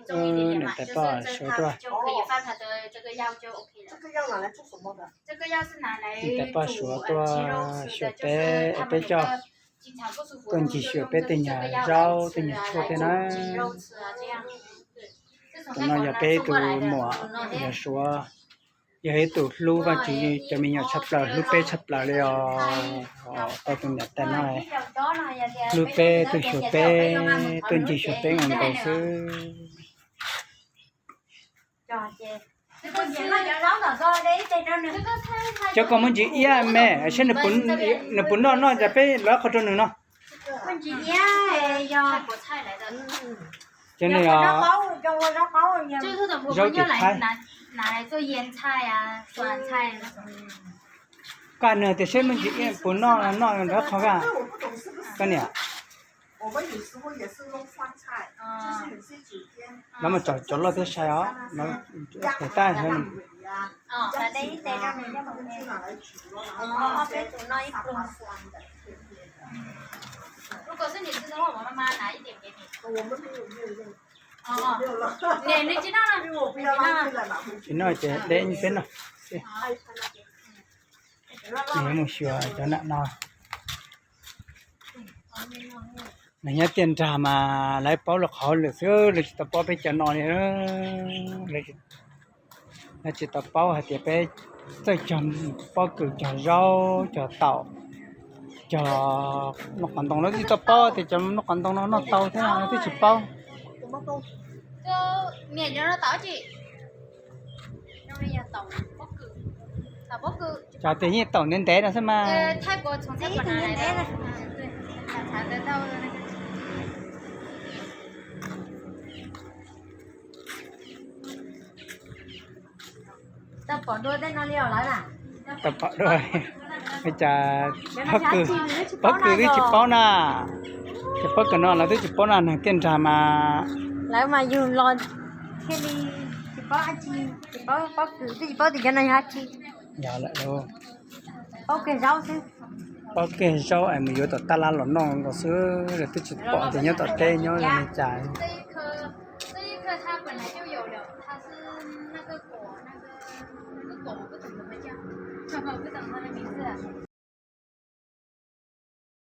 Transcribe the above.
Niam tais poj suav tuaj, niam tais poj suav tuaj xyuas peb, peb coj tuaj ncig xyuas peb tej nyuag zaub tej nyuag tshuaj tej na. Tus no yog peb tus muam, yog suav, yog ib tug hlub Vajtswv cov me nyuam tshaj plaws, hlub peb tshaj plaws li os. Tau tus niam tais no hlub peb, tuaj xyuas peb, tuaj ncig xyuas peb nkaus nkaus xwb. Cov koj muab ntsis iab me saib nws puas noj, noj cas peb lov qhov rau nws no. Cov no yog zaub ces thaib. Koj nug tias seb muab ntsis iab puas noj, noj lov qhov koj, koj niam. Lov mas tsom cov loj thiab sai os, pem tab. Tsis noj ces deb peb noj. Nws yuav mus xyuas cov nam no. Nws nyob tiaj nrag mas lawv paub lawv qhov hauj lwm xwb, lawv tsis tau paub peb cov no li. Lawv tsis tau paub hais tias peb txawj cog pob kws, cog zaub, cog taum, cog noj qos ntoo, lawv twb tsis tau paub tias cov noj qos ntoo no noj tau thiab no lawv twb tsis paub. Cov tias yeej taum ntev ntev no xwb mas. Tau pom dua, cas pob kws, pob kws twb tsis paub na. Ces pob kws no lawv twb tsis paub na, neeg tiaj nrag mas. Lawv mas yug los thiaj li tsis paub dab tsi, tsis paub pob kws, twb tsis paub tias cov no yog dab tsi. Yog lawm lauj. Paub kiag zaub xwb. Paub kiag zaub es mus yuav tom tab lab los noj nkaus xwb, lawv twb tsis pom tias nyob tom teb nyob zoo li cas.